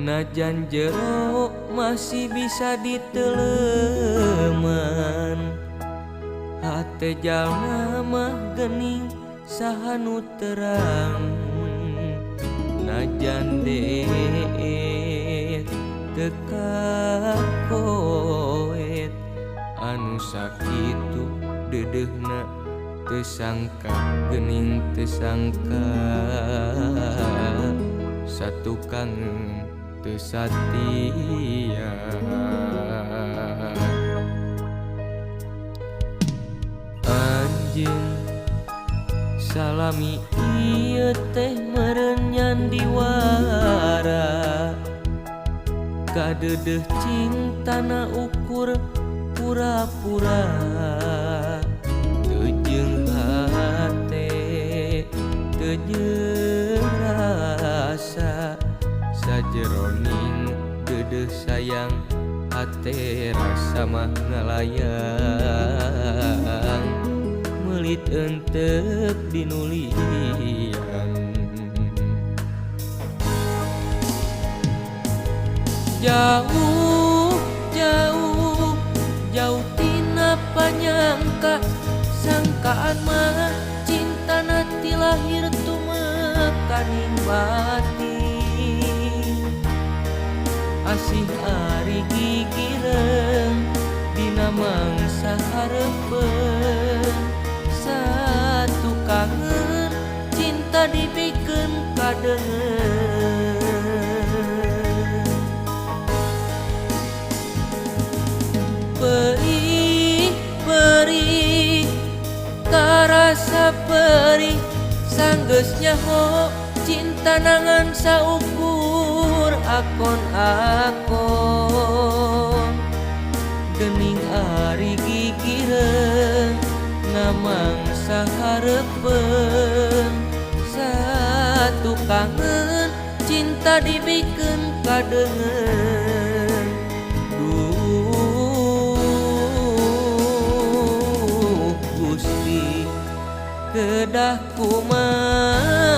Najan jero masih bisa diteleman, hate jalma mah gening saha nu terang. Najan deet teu kakoet, anu sakitu deudeuhna teu sangka gening teu sangka. Satu kangen teu satia. Anjeun salami ieu teh meureun nyandiwara, kadeudeuh cintana ukur pura-pura. Teu jeung hate teu jeung rasa, sajeroning deudeuh sayang hate rasa mah ngalayang. Meulit entep dinulian. Jauh jauh jauh tina panyangka, sangkaan mah cintana ti lahir tumekaning batin. Asih ari gigireun dina mangsa hareupeun, satu kangen cinta dibikeun kadeungeun. Perih perih karasa perih, sanggeus nyaho cinta nangan saukur akon-akon. Gening ari gigireun na mangsa hareupeun, satu kangen cinta dibikeun kadeungeun. Duh Gusti kedah kumaha.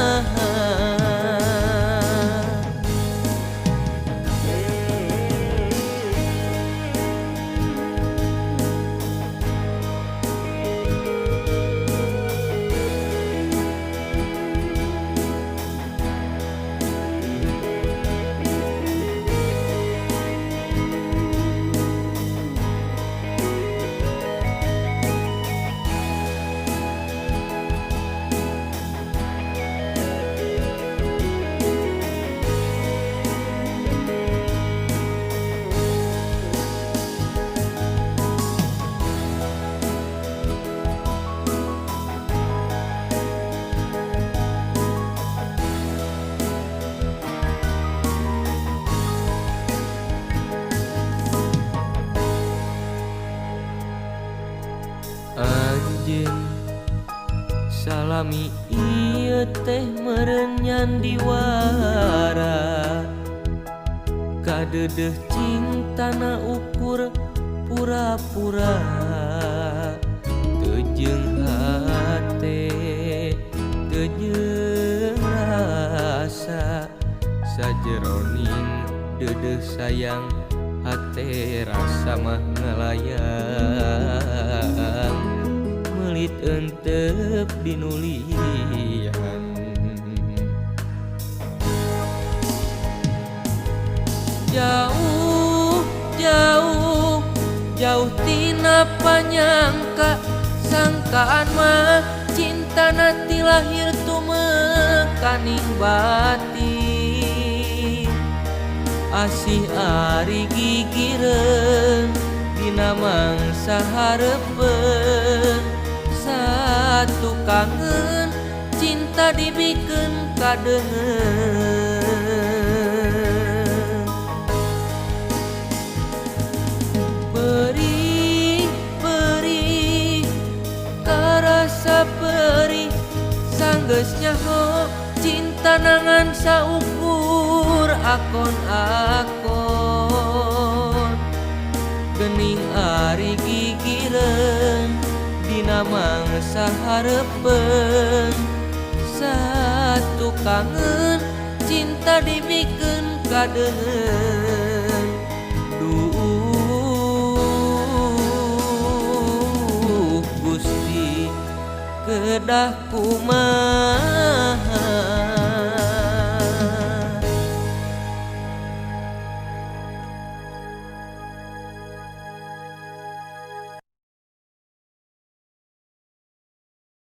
Anjeun salami ieu teh meureun nyandiwara, kadeudeuh cintana ukur pura-pura. Teu jeung hate teu jeung rasa, sajeroning deudeuh sayang hate rasa mah ngalayang. Meulit entep dinulian. Jauh jauh jauh tina panyangka, sangkaan mah cintana ti lahir tumekaning batin. Asih ari gigireun dina mangsa hareupeun, satu kangen cinta cinta dibikeun kadeungeun. Perih perih karasa perih sanggeus nyaho cinta nangan saukur akon-akon. Gening ari gigireun dina mangsa hareupeun satu kangen cinta dibikeun kadeungeun. Duh Gusti kedah kumaha.